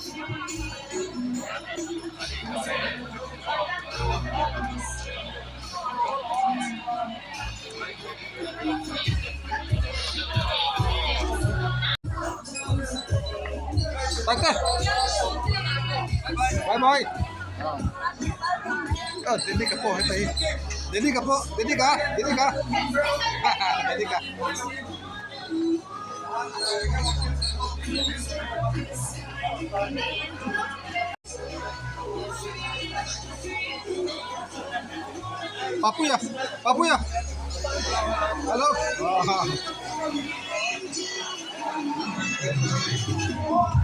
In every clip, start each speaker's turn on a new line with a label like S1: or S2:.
S1: Bye bye. Oh, Denika po, ito eh. Denika po, Denika, Denika. Denika. Papuia, Papuia. Hello.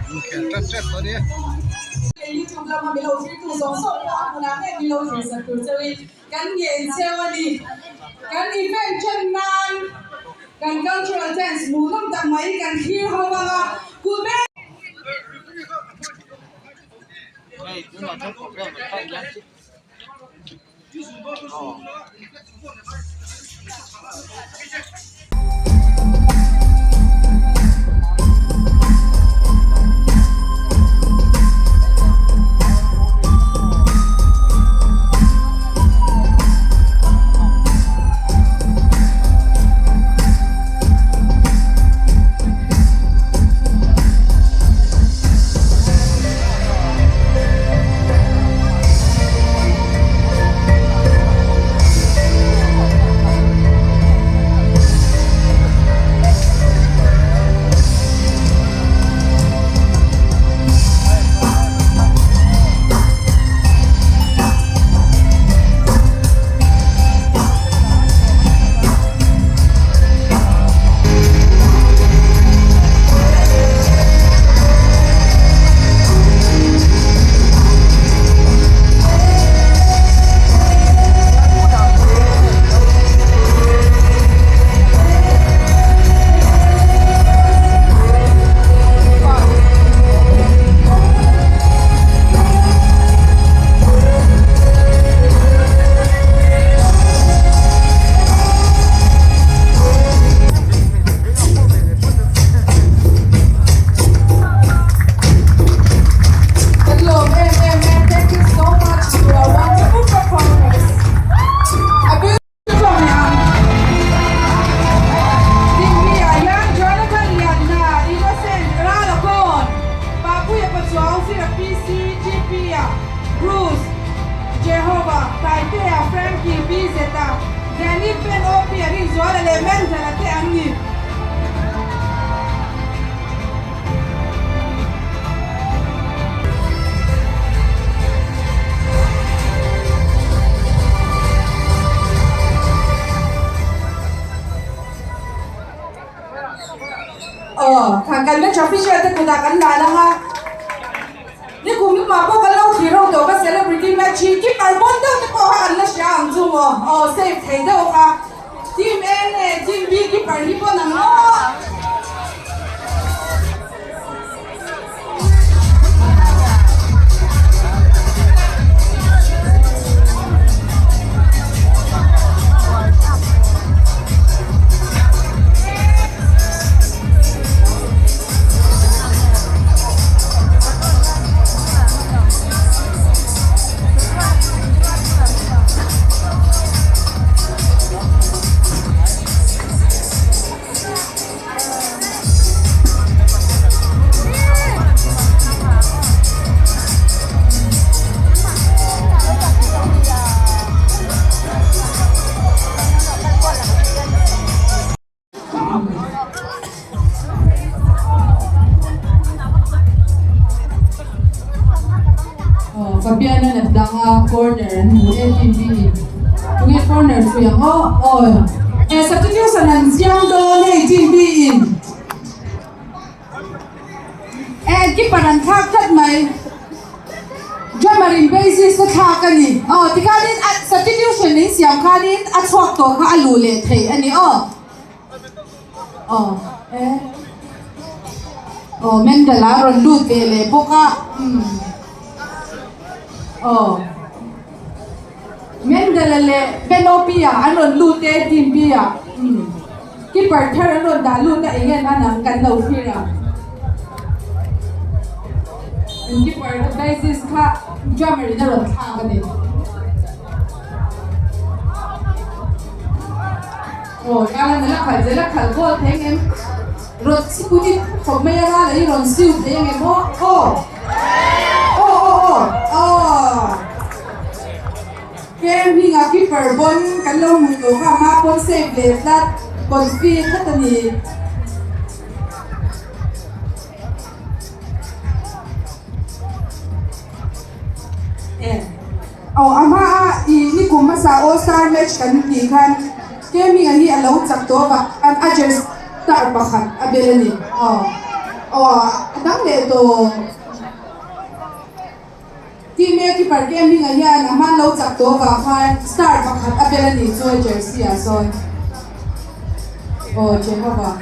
S1: Inkhel tep tep tawh ania.
S2: YouTube lama milo thirtu zawng zawng pawh a hmunah ngei milo thirsak tur chauhin kan ngen cheu a ni. Kan event then nan kan cultural dance hmuhnawm tak mai kan thlir ho ang a, kut ber. Kan lawm em em e, thank you so much to our wonderful performers. A beautiful ni ang Dinhliah hian Jonathan Lianhna, Innocent, Ralakawn, Papuia Pachuau, Zira PC, GP-a, Bruce, Jehovah, Taitea, Frankie, BZ-a, Danny Pen, OP-a, Rinzuala leh Mendel-a te an ni. Aw, thlan kan match official te kutah kan la lang a. Nikum lamah pawh kan lo thlir ho tawh ka celebrity match hi keeper bon deuh te pawh kha kan la hria ang chu maw. Aw, save thei deuh kha. Team A leh Team B keeper hi pawn ang maw? Fabian-a nat danga corner an hmu e team B in tunge corner pui ang aw aw e substitution an siam dawn hei team B in e keeper an thlak tlat mai drummer in bassist a thlak a ni aw tikhanin a substitution in siam khanin a chhuak tawh kha a luh leh thei a ni aw. Aw e aw Mendel a rawn lut ve leh bawk a umm aw Mendel a leh Benopia an rawn lut e team B ah umm keeper thar an rawn dah lut a eng en an ang kan lo thlir ang. An keeper bassist kha drummer in a rawn thlak a ni. Aw Rala nula khalh zel a khalh goal thei ang em? Rawn sikut in khawp mai a Rala hi rawn siu thei ang em aw? Aw! Aw aw aw aw! Kem hminga keeper pawn kan lo hmuh tawh kha hma pawn save leh tlat confi tlat a ni. Aw a hma a i nikum hmasa All Star match kan tih khan Kemi-a hi a lo chak tawh avang khan a jersey star pakhat a bel a ni. Aw aw a dang leh tawh. Team A keeper Kemi-a hian a hman lo chak tawh avang khan star pakhat a bel a ni chu a jersey ah sawn. Aw Jehovah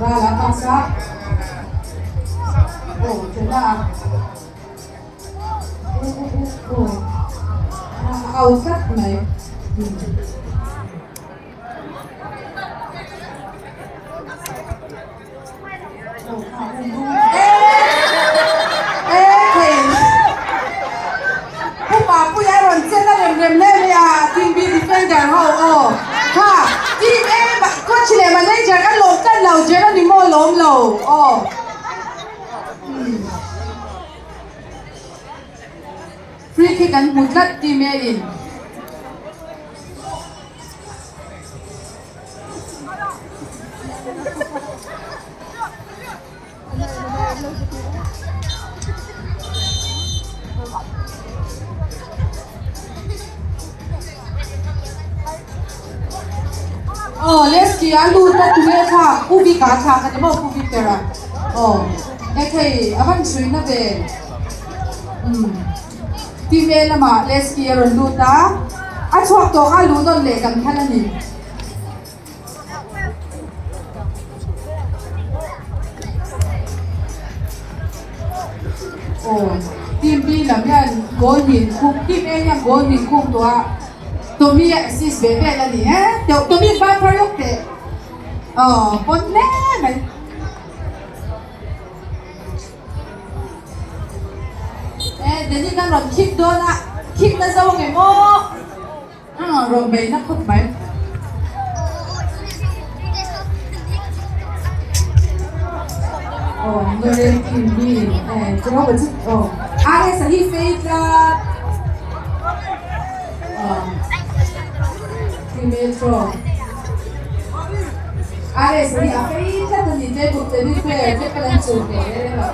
S2: Rala pass a. Aw Jonah. A au tlat mai. Pupa puia rawn chen a rem rem hle mai a, Team B defender ho aw kha Team A coach leh manager kan lawm tlat lo Jeronimo lawm lo aw. Free kick an hmu tlat team A in. Aw Lesky a lut a tunge kha Pu Vika a thlak a ni maw Pu Victor a aw e thei a van chhui na ve umm Team A lamah Lesky a rawn lut a a chhuak tawh kha luh nawn leh kan phal a ni. Aw team B lam hian goal min khung team A hian goal min khung tawh a Tommy a assist ve vel a ni e Tommy ban phar lawk teh aw pawn hle mai. E Danny kan rawn kick dawn a kick na zo ang em aw. Rawn bei na khawp mai. Aw Norel team hi eh Jehovah chu aw RS a hi fei tlat aw team A throw RS a hi a fei tlat a ni table tennis player te pawh an chul ve reng lo.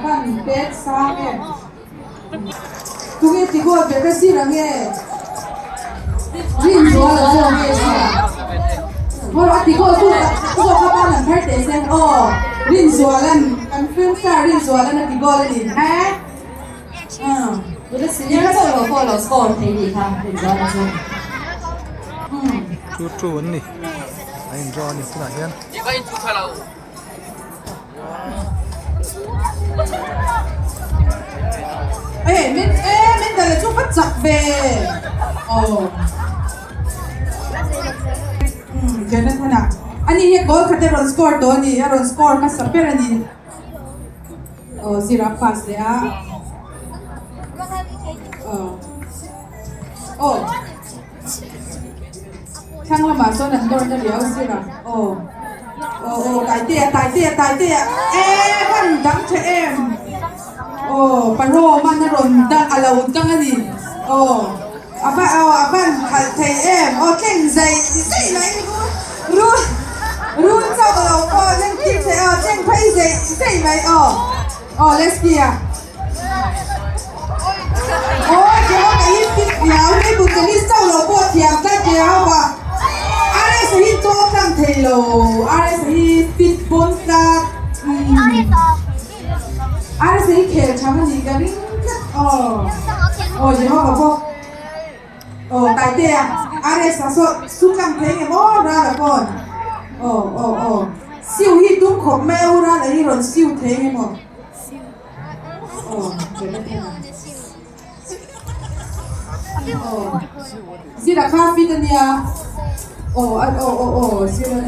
S2: Kan pek sang em? Tunge ti goal ve ka sir ange? Rin zual a zawng nge sir a? Hawr a ti goal tu tak zawk kha ban an phar teh sen aw Rin zual an kan film star Rin zual an a ti goal a ni he?
S3: Tuna senior chauh lo pawh lo score thei nih kha Rin zual a chu.
S1: 2-2 an ni a in draw a ni tunah hian.
S2: Ê min ê min dal chu va chak ve aw umm Jonathan a ani hi goal khat a rawn score tawh a ni a rawn score hmasa ber a ni aw zira pass leh a aw aw. Thlang lamah chuan an nawr na riau zir a, aw aw aw Taitea Taitea Taitea e van dang tha em aw Paroma a rawn dang a lo dang a ni aw a va aw a van khalh thei em aw thleng zai zai mai rul rul chauh lo pawh leng tir thei aw thleng phei zai zai mai aw aw Leslie a. Aw Jehovah hi fit riau table tennis chauh lo pawh thiam tlat Jehovah RS hi chaw tlang thei lo RS hi fit bawn tlat. ka ring tlat aw aw Jehovah bawk aw Taitea RS a saw su tlang thei nge maw Rala pawn aw aw aw siu hi tum khawp mai a u Rala hi rawn siu thei nge maw aw Jonathan a aw Zira kha fit a nia aw aw aw aw Zira a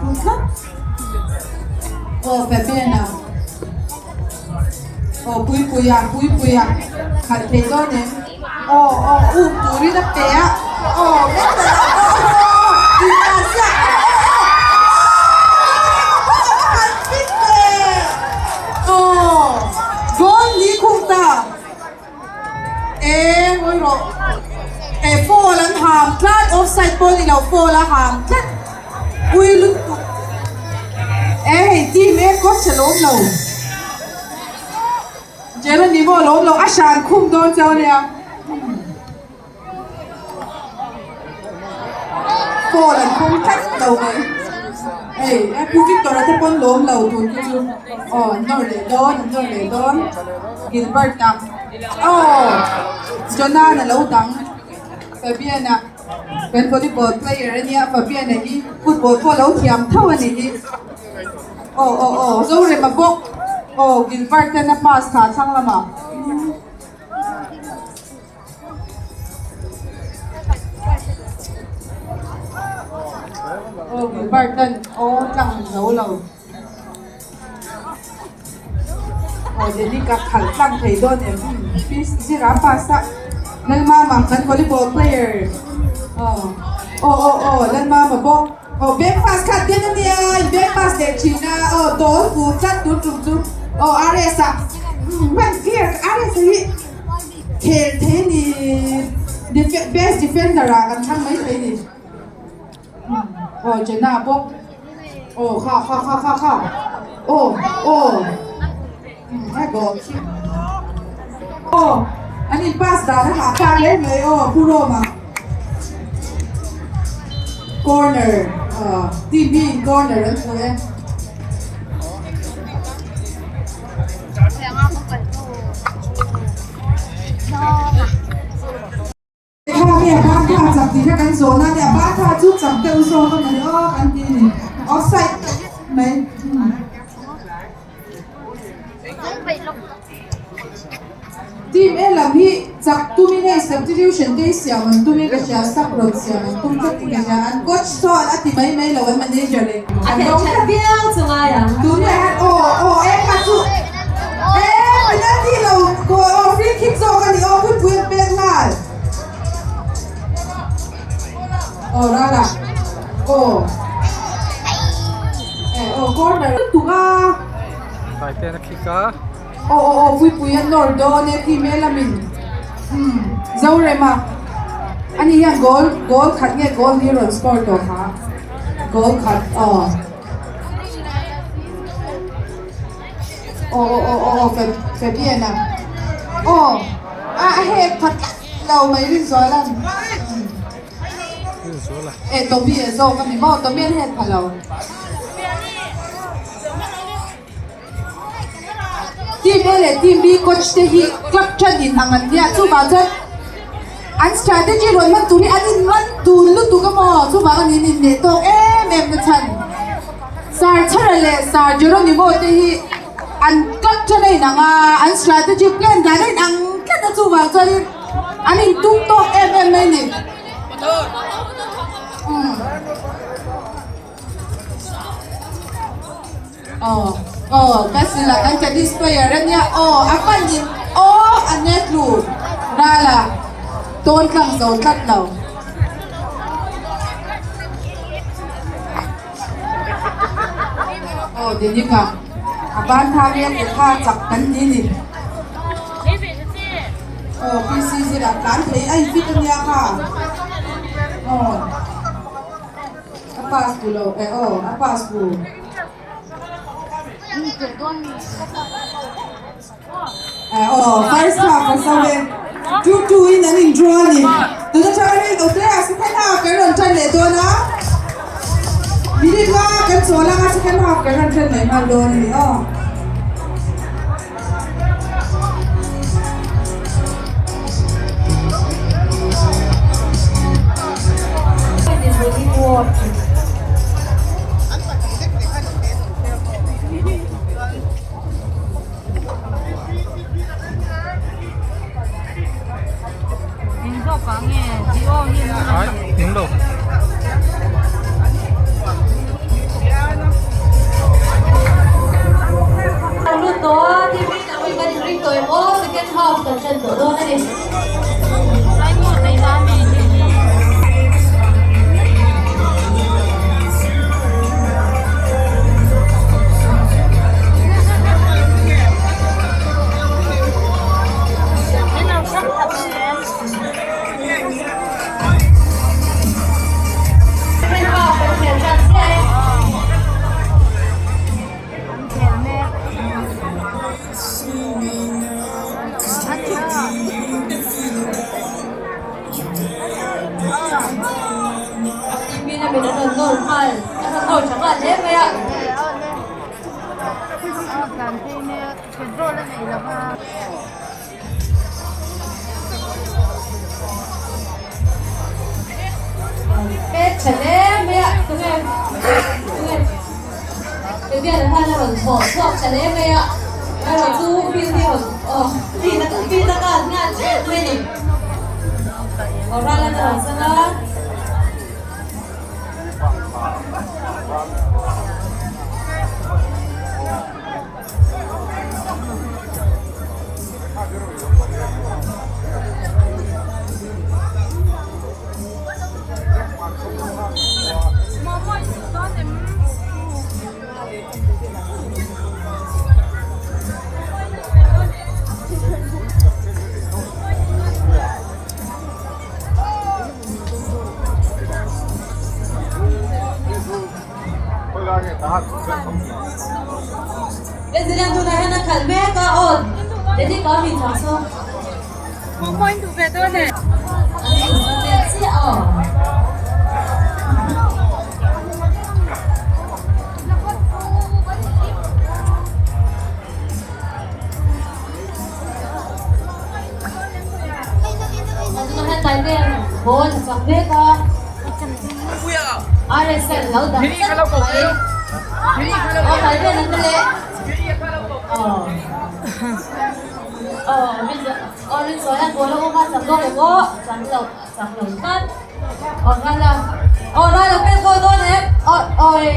S2: pu tlat aw Fabian-a aw Puipuia Puipuia khalh thei dawn em aw aw um turin a pe a aw Mental-a aw aw Intansia aw aw aw a khalh fit leh aw goal ni khung ta. E ngawi rawh. E foul an ham tlat offside pawh ni lo foul a ham tlat pui lutuk. E hei team e coach a lawm lo. Jeronimo a lawm lo a hran khum dawn chauh ania. Foul an khawng tlat lo mai. Hei e Pu Victor a te pawn lawm lo tun khi chu aw an nawr leh dawn an nawr leh dawn Gilbert a aw Jonan a lo dang Fabian a kan volleyball player ania Fabian a hi football pawh lo thiam tho a nih hi aw aw aw Zorema bawk aw Gilbert ten a pass thla thlang lamah. Aw Gilbert an aw tlang zo lo. Aw Denika khalh tlang thei dawn em Zira pass a Lalmama kan volleyball player aw aw aw aw Lalmama bawk aw back pass kha den ania in back pass leh thin a aw dawl fu tlat tun tum chu aw RS a hman clear RS a hi. Khel thei ni best defender ah kan thlang mai thei ni aw Jenna bawk aw kha kha kha kha kha aw aw a goal khi aw an in pass dan a hah tak hle mai aw Pu Roma corner team hi in corner an hmu e. Kha nge a ban tha chak tih kha kan zawh na nia ban tha chu chak deuh zawk a ni aw kan ti a ni offside mai. Team A lam hi chak tumin hei substitution te hi siam an tumin ka hria sub rawn siam an tum tlat in ka hria an coach chuan a ti mai mai lo an manager leh
S3: an dawng tlat viau chu ngai ang.
S2: Tunah hian aw aw e kha chu e penalty lo goal aw free kick zawk a ni aw Puipui an pek nghal aw Rala aw e aw corner lutuk a.
S1: Taiten a kick a.
S2: Aw aw aw Puipui a nawr dawn e tih hmel a min umm Zorema ani hian goal goal khat nge goal hi rawn score tawh kha goal khat aw aw aw aw aw aw Fabian a aw a a hek pha tlat lo mai Rinzuala'n e Toby a zawk a ni maw Toby an hek pha lo. Team A leh Team B coach te hi club then in ang an nia chuvang chuan an strategy rawn hman tur hi an in man dun lutuk a maw chuvang a ni an inhneh tawk em em na chhan Sir Chhara leh Sir Jeronimo te hi an club then a inang a an strategy plan dan a inang tlat a chuvang chuanin an intum tawk em em mai a ni. Aw aw ka sila kan tennis player ania aw a panin aw a net lu ral a tawn tlang zo tlat lo. Aw Denika a ban tha vel te kha chak kan ti ni. Aw PC zirah tlan thei a in fit ania kha aw. A pass bu lo eh aw a pass bu. Eh aw first half a zo e 2-2 in an in draw a ni. Tuna tang a rei lo hle a second half kan rawn tan leh dawn a. Minute nga kan chawl ang a second half kan rawn tan leh nghal dawn a ni aw.
S3: Aw.
S1: Ai, đúng đâu.
S3: Lut tawh a, TV in a ring a ring tawh em aw, second half kan ṭan tawh dawn a ni. Second half kan khel tan chiah e. TV lamin an rawn nawr nghal, an rawn nawr tha nghal hle mai a. Pet tha hle mai a, tunge tunge Fabian-a khan a rawn thawh chhuak tha hle mai a, erawh chu field hi a rawn aw field a field a kal nghal tep mai a ni. Aw Ralana a rawn chang a. President tunah hian a khalh mek a aw Daddy ka mi chang saw. Chiah aw. Tunah hian Taitea ball a chak mek a. RSL lo dah tlat mai. Aw Taitea an la leh. Aw. Aw aw Rinzuala hian ball a awm a chak dawn em aw chak lo chak lo tlat. Aw Rala aw Rala pek goal dawn em aw awi.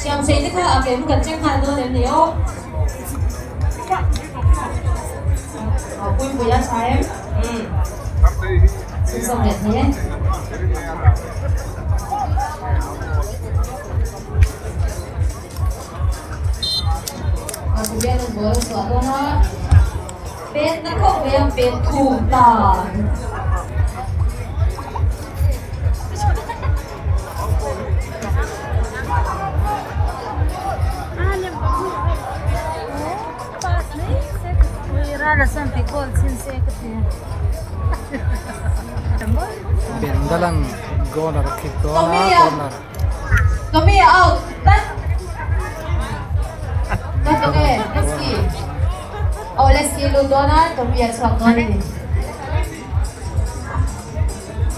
S3: Siamsei te kha a kem kan check nghal dawn em ni aw. Aw puipui a tha em. Chhunzawm leh thei e. Aw ti hian an ball a chhuah dawn a. Pet na khawp mai a pet thum ta.
S1: Bendalan corner a khik dawn a corner.
S3: Tommy out tlat. Tlat okay Leslie. Oh Leslie lut dawn a Tommy a chhuak dawn a ni.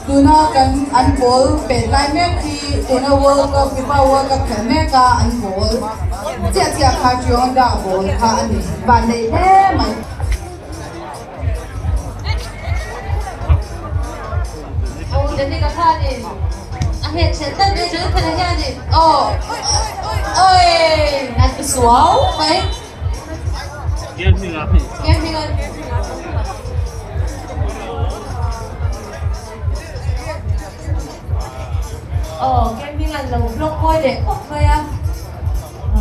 S2: Tuna kan an ball pet lai mek hi tuna World Cup FIFA World Cup khelh mek a an ball chiah chiah kha Trionda ball kha a ni van neih hle mai.
S3: Aw Danica khanin a het ṭhelh tlat mai Jonathan-a hianin aw awi a ti suau mai. Aw camping an lo block kawi leh khawp mai a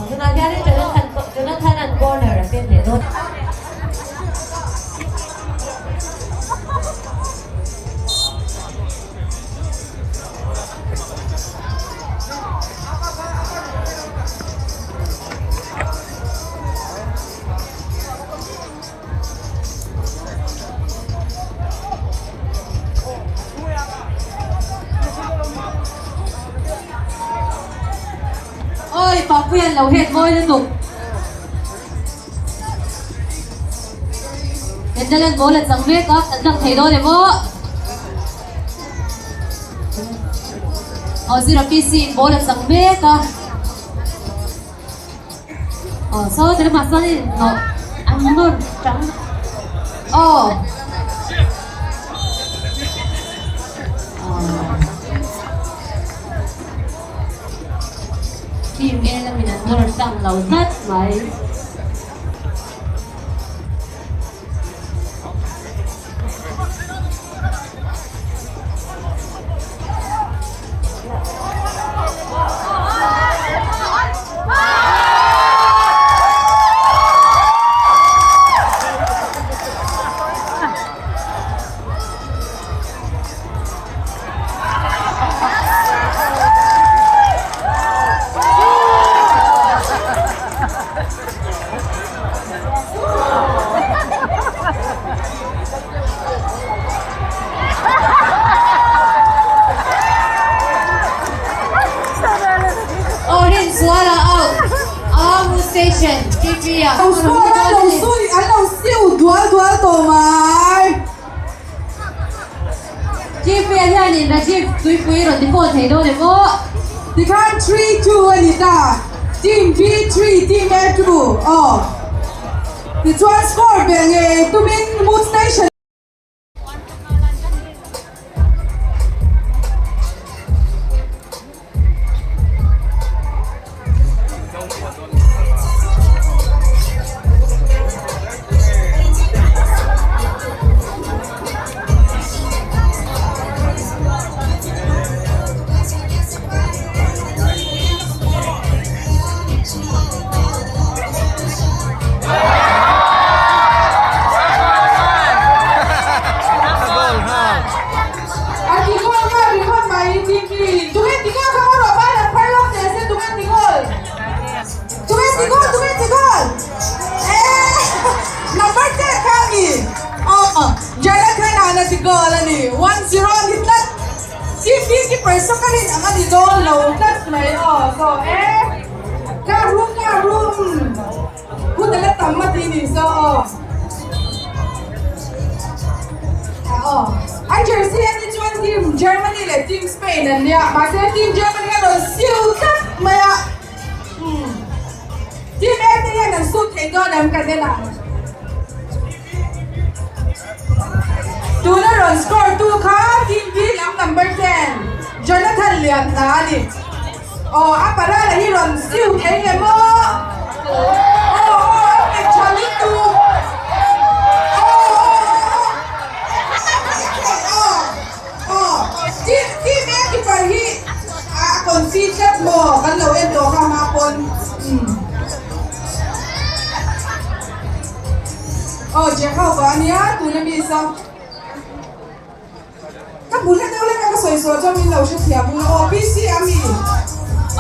S3: tunah hianin Jonathan Jonathan an corner a pen leh dawn. lo head mawi lutuk. Netherlands ball a chang mek a, kan dang thei dawn em aw? Aw zira PC in ball a chang mek a. Aw saw te lamah chuan in nawh an nawr tang aw. Team A lamin an nawr tlang lo tlat mai. Aw Rinzuala out Amu station TP ah.
S2: Lo score a lo sui an lo siu dual dual tawh mai.
S3: TP ah hianin Rajiv Tuipui rawn ti phone thei dawn em aw.
S2: Tikhan 3-2 a ni ta. Team B3 team A 2 aw. Tichuan score ve ngei tumin Mood Station. A ti goal kha ringawt mai TV tunge ti goal kha rawh ban an phar lawk teh se tunge ti goal tunge ti goal tunge ti goal eh number 10 kha ni aw Jonathan an a ti goal ani 1-0 ani tlat TV keeper saw ka rin ang ani dawn lo tlat mai aw so eh ka room ka room hun ala tam a ti ni so aw. Aw an jersey a ni chuan team Germany leh team Spain an nia mahse team Germany a rawn siu tlat mai a umm team A te hian an sut thei dawn em ka en ang tuna rawn score tu kha team B lam number 10 Jonathan Lianhna a ni. Aw a parala hi rawn siu thei le maw? Aw aw a nghet tha lutuk. Aw aw aw aw team team A keeper hi a concede tlat maw kan lo en tawh kha hma pawn umm aw Jehovah ania tuna mi saw. Ka hmu hlek deuh hlek a ka sawi sual chuan min lo hrethiam bul a aw PC a mi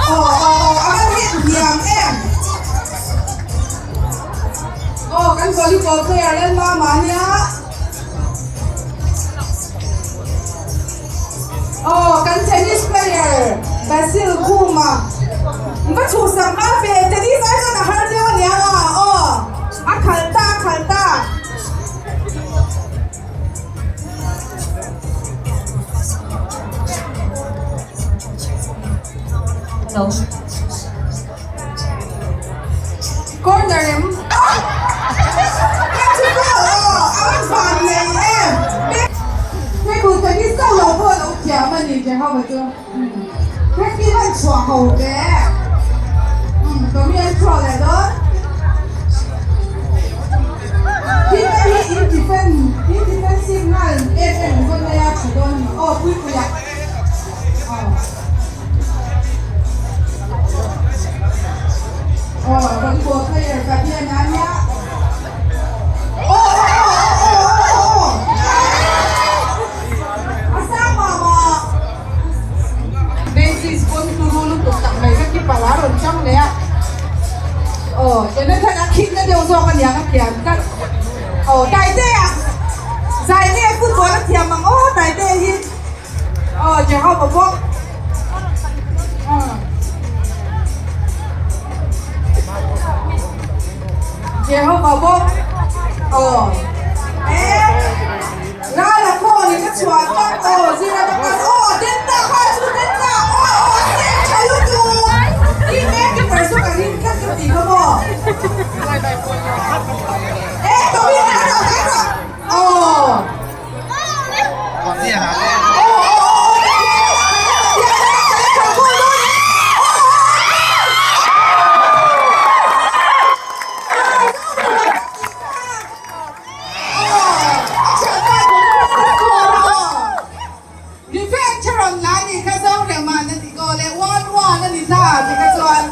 S2: aw aw aw a va hit hniam em aw kan volleyball player Lalmama ania aw kan tennis player Basil Khuma va chhuhsak hma ve tennis ai chuan a har deuh ania aw a khalh ta a khalh ta.
S3: Hello.
S2: Corner em. Van nei em. Table tennis chauh lo pawh a lo thiam a ni Jehovah chu. Practice an chhuah ho ve. Tommy an chhuah leh dawn. Team te hi in defend in defensive nghal em em ringawt mai a tha dawn a ni. Aw Puipui a. Aw. Aw volleyball player Fabian a nia. Aw aw aw aw aw aw. A sang mah mah. Basis pawn turu lutuk tak mai kha keeper a rawn chang leh a. Aw Jonathan a khik na deuh zawk aniang a thiam tlat. Aw Taitea zai nge football a thiam ang aw Taitea hi. Aw Jehovah bawk. Aw Zira ka pass aw a den ta kha chu den ta aw aw a save tha lutuk i mek keeper chu ka ring tlat ka ti kha maw e Toby dah rawh dah rawh aw aw aw aw Revenge a rawn la a nih kha Zorema'n a ti goal e, 1-1 a ni ta ti kha chuan.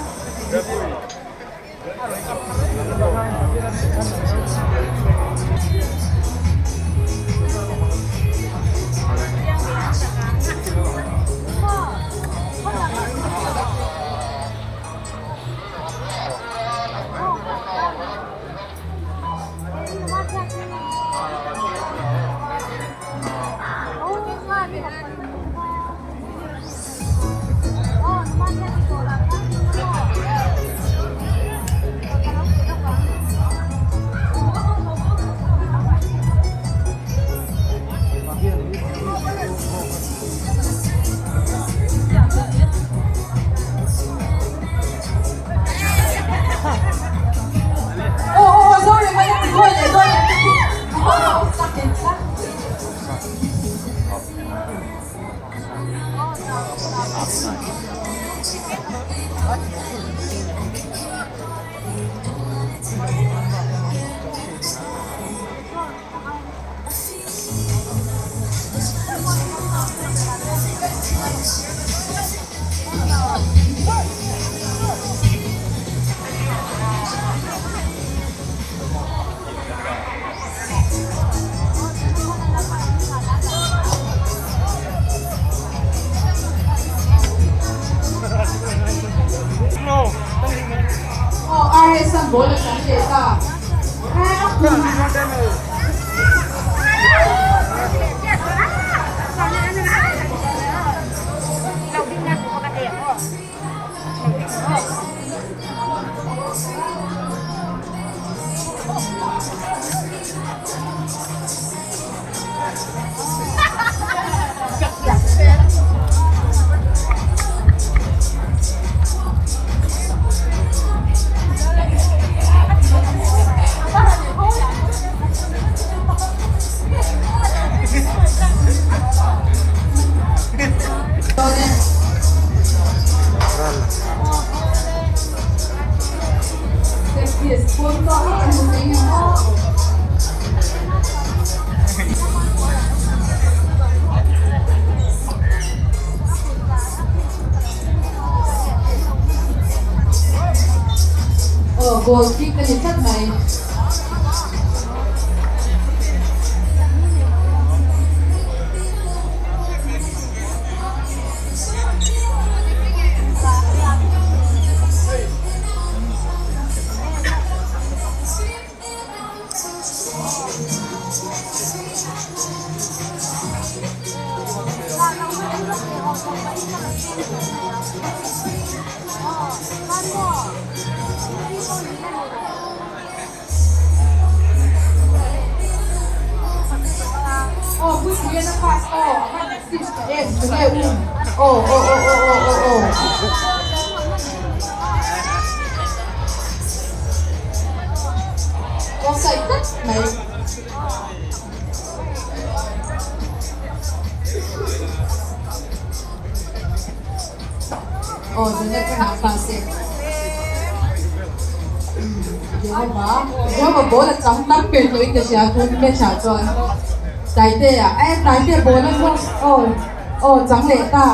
S2: Aw RS an ball a chang leh ta. Aw goal kick a ni tlat mai. Aw puipui a pass aw a van assist ta em tunge um aw aw aw aw aw aw aw. Offside tlat mai. Aw Jonathan a pass e. Jehovah Jehovah ball a chang tam ber tawh in ka hria tun match ah chuan Taitea eh Taitea ball a cross aw aw chang leh ta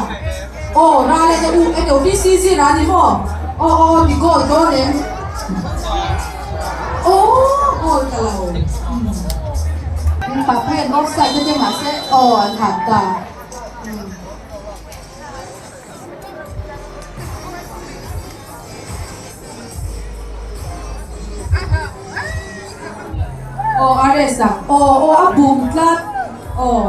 S2: aw ral e u emaw BCG ra ni maw aw aw ti goal dawn em aw goal ta lo Papuian offside te mahse aw an han ta. Aw RS a aw aw a bum tlat aw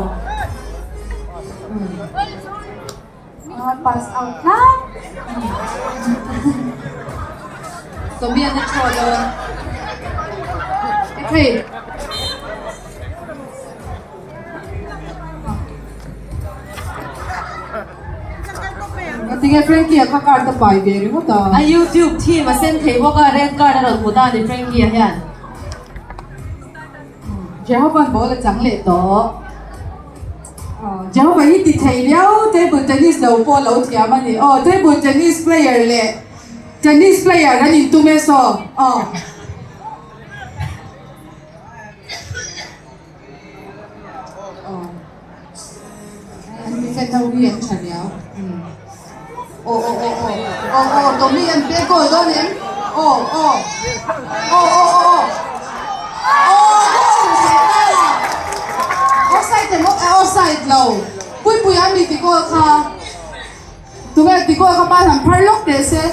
S2: a pass out tlat Tobian a thaw dawn ekhei. Tinge Frankie-a kha card a pai ve ringawt a.
S3: A YouTube team a sen thei bawk a, red card a rawn hmu ta a ni Frankie-a hian.
S2: Jehova'n ball a chang leh tawh. Jehovah hi ti thei viau table tennis lo pawh lo thiam a ni. Aw table tennis player leh tennis player an intum e saw. Aw. An mi fan ho hi an tha riau. Aw aw aw aw aw aw Tommy an pek goal dawn em? Aw aw aw aw aw aw goal leh ta! Offside emaw eh offside lo. Puipui a mi ti goal kha. Tunge ti goal kha ban han phar lawk teh se.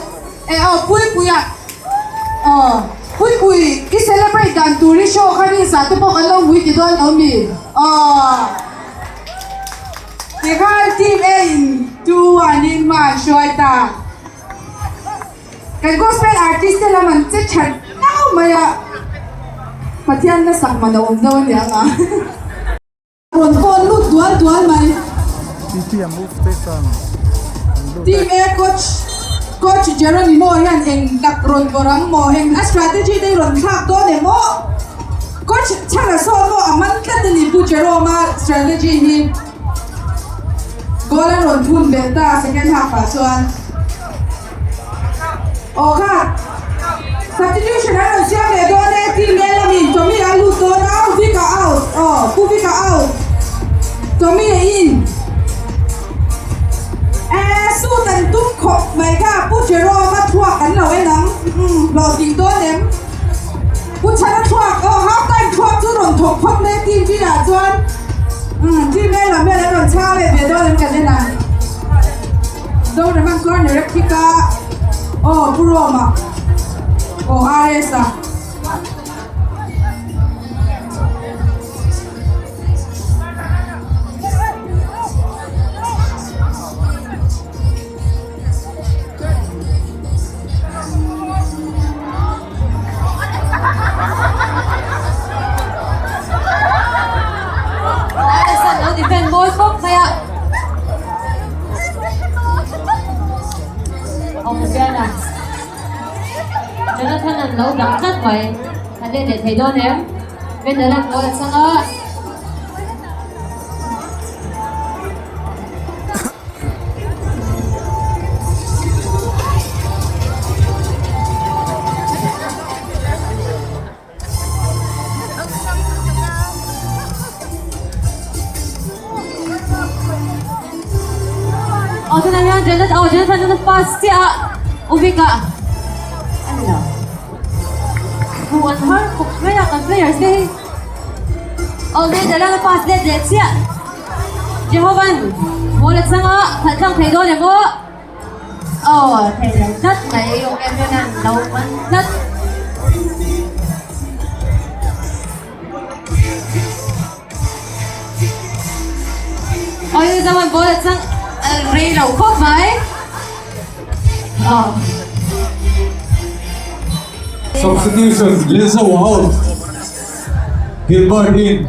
S2: Eh aw Puipuia aw Puipui i celebrate dan tur hi show kha rinsa te pawh kan lo ngui ti dawn lo mi? Aw. Tikhan team A in 2-1 in hma an hruai ta. Kan gospel artist te lam an che that nau mai a, Pathian na sak man a awm deuh a niang a. Rawn kawn lut dual dual mai. Team A coach coach Jeronimo hian eng tak rawn bawrh ang maw? Eng a strategy te hi rawn thlak dawn em aw? Coach chhana sawn maw a man tlat a ni Pu Jerome-a strategy hi. Goal a rawn thun belh ta second half ah chuan. Aw kha substitution an rawn siam leh dawn e team A lamin Tommy a lut dawn a Vic-a out aw Pu Vic-a out Tommy a in e suit an tum khawp mai kha Pu Jerome-a thluak an lo en ang umm hlawhtling dawn em. Pu Chhana thluak aw half time thluak chu rawn thawk phawt mai a team B ah chuan umm team A lam hian an rawn chhang leh ve dawn em kan en ang. Zoraman corner a kick a aw Pu Roma aw RS a.
S3: Alison lo defend mawi khawp mai a. Awmziana Jonathan an lo dang tlat mai. A let leh thei dawn em? Mendel an ball a chang a. Aw tunah hian Jonathan aw Jonathan chuan a pass chiah a Uvik ah a ni lo hmuh an har khawp mai a kan players te hi aw Mendel-a'n a pass let leh chiah. Jehovan ball a chang a, khalh tlang thei dawn em aw? Aw, thei lo tlat mai, ok hian an lo man tlat. Aw, Jehovan ball a chang rei lo khawp mai. Aw.
S4: Substitution, Lisa out, Gilbert in.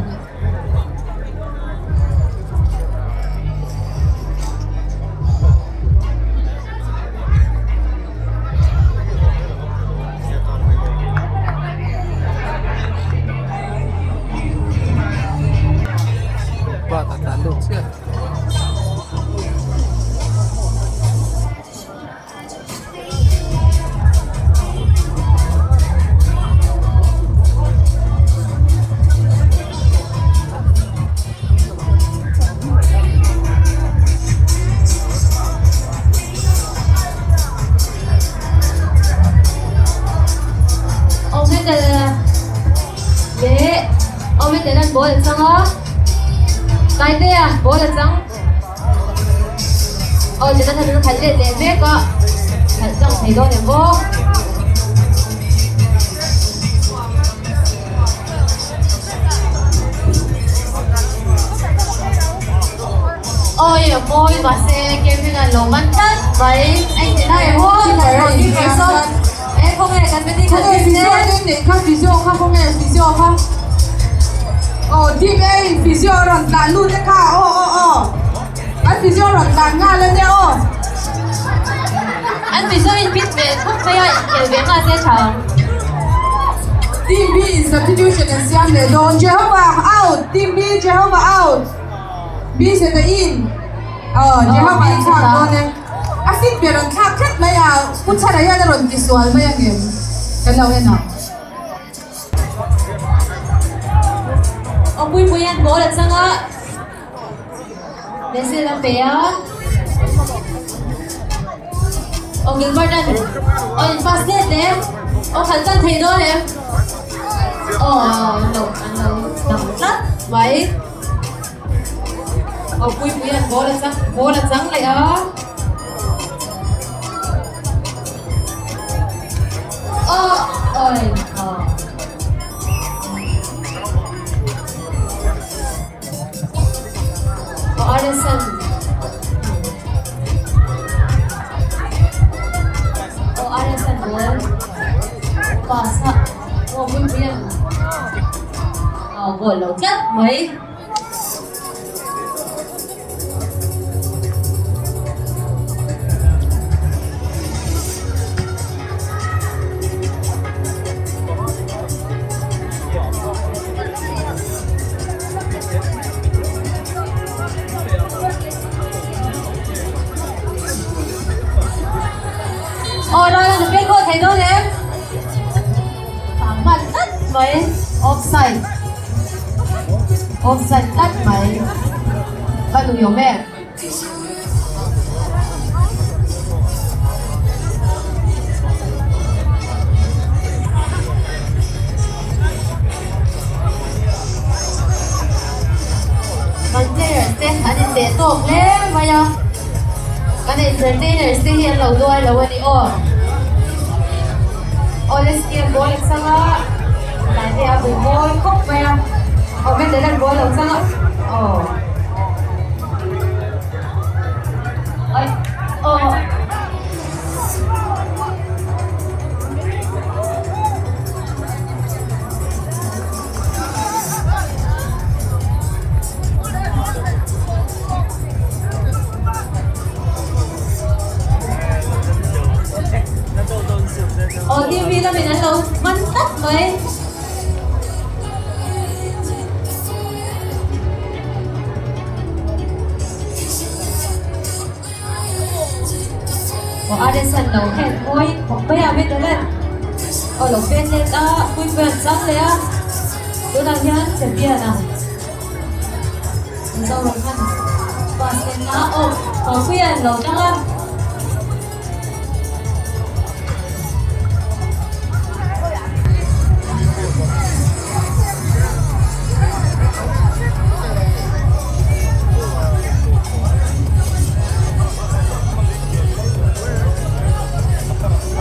S3: Leh Ometel an ball a chang a Taitea ball a chang. Aw Jonathan an khalh let leh mek a, khalh tlang thei dawn em aw. Aw i a mawi mahse Kevin a lo man tlat mai. Eng ti lai em aw, keeper sawn e khawnge kan medical team te.
S2: Khawnge physio te neih kha physio kha khawnge physio kha. Aw team A in physio a rawn tlan lut e kha aw aw aw. An physio rawn tlan nghal ania aw.
S3: Mizo in fit ve khawp mai a, inkhel ve nghal se tha ang.
S2: Team B in substitution an siam leh dawn. Jehovah out! Team B Jehovah out! B zeta in aw Jehovah an thlak dawn e. A fit ber an thlak tlat mai a, Pu Chhana hian a rawn ti sual mai angem? Kan lo en ang.
S3: Aw Puipui an ball a chang a. Basil a pe a. Aw Gilbert an aw in pass let le. Aw khalh tan thei dawn em? Aw an lo an lo dang tlat mai. Aw Puipui an ball a chang ball a chang leh a. Aw oi aw. Aw RSM. Aw RSM ball pass a aw Puipui an aw goal lo tlat mai. Aw ral an pek haw thei dawn em? Hman tlat mai offside offside tlat mai ka nui awm em? Kan players te an inbeh tawk hle mai a, kan entertainers te hi an lo duai lo a ni aw. Awle scheme ball a chang a, tlai te a bu mawi khawp mai a, aw Mendel an ball lo chang a, aw. Ai aw. Aw TV lamin an lo man tlat mai. Aw Adesan lo khen mawi khawp mai a Mendelen aw lo pen let a Puipuian chang leh a tunah hian champion a Mizoram khan pass en a aw Puipuian lo tang a.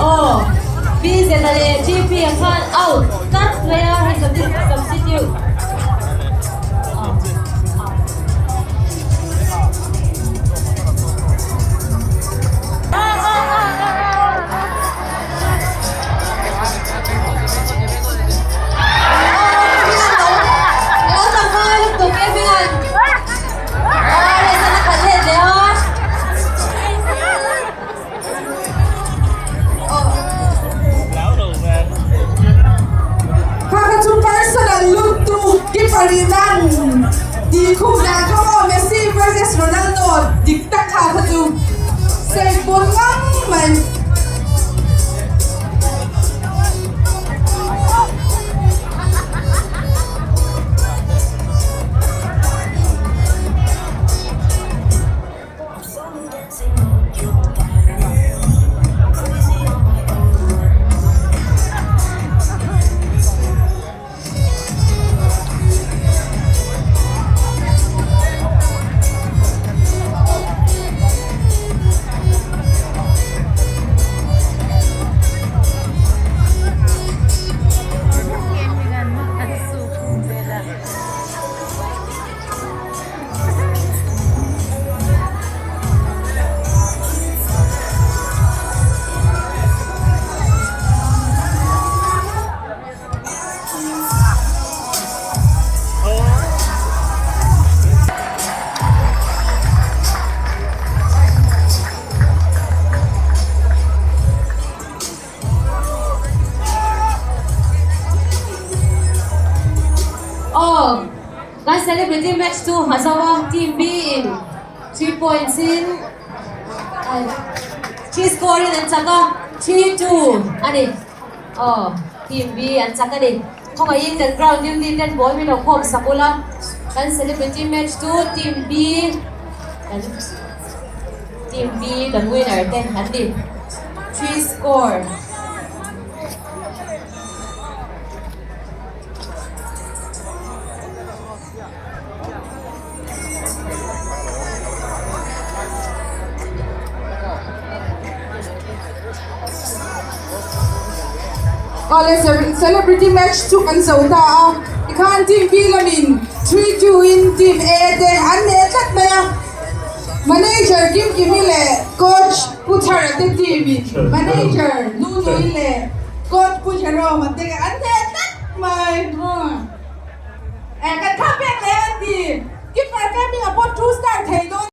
S3: Aw, BZ-a leh GP-a khan out tlat mai a, hei substitute.
S2: Kha kha chu personal lutuk keeper in an tih khum dan kha maw Messi versus Ronaldo dik tak kha kha chu save pawn ngang mai.
S3: match chu a zo a, team B in 3 points in 3 score in an chak a, 3-2 a ni. Aw, team B an chak a ni. Khawngaihin kan ground duty ten ball min lo khawm sak ula, kan celebrity match chu team B kan team B kan winner te an ni. 3 score.
S2: Awle celebrity match chu kan zo ta a tikhan team B lamin 3-2 in team A te an hneh tlat mai a manager Kim Kimi leh coach Pu Thara te team in manager Nunui leh coach Pu Jerome te an hneh tlat mai. Eh kan kha pek leh an ti. Keeper Fleming a pawh two star thei dawn.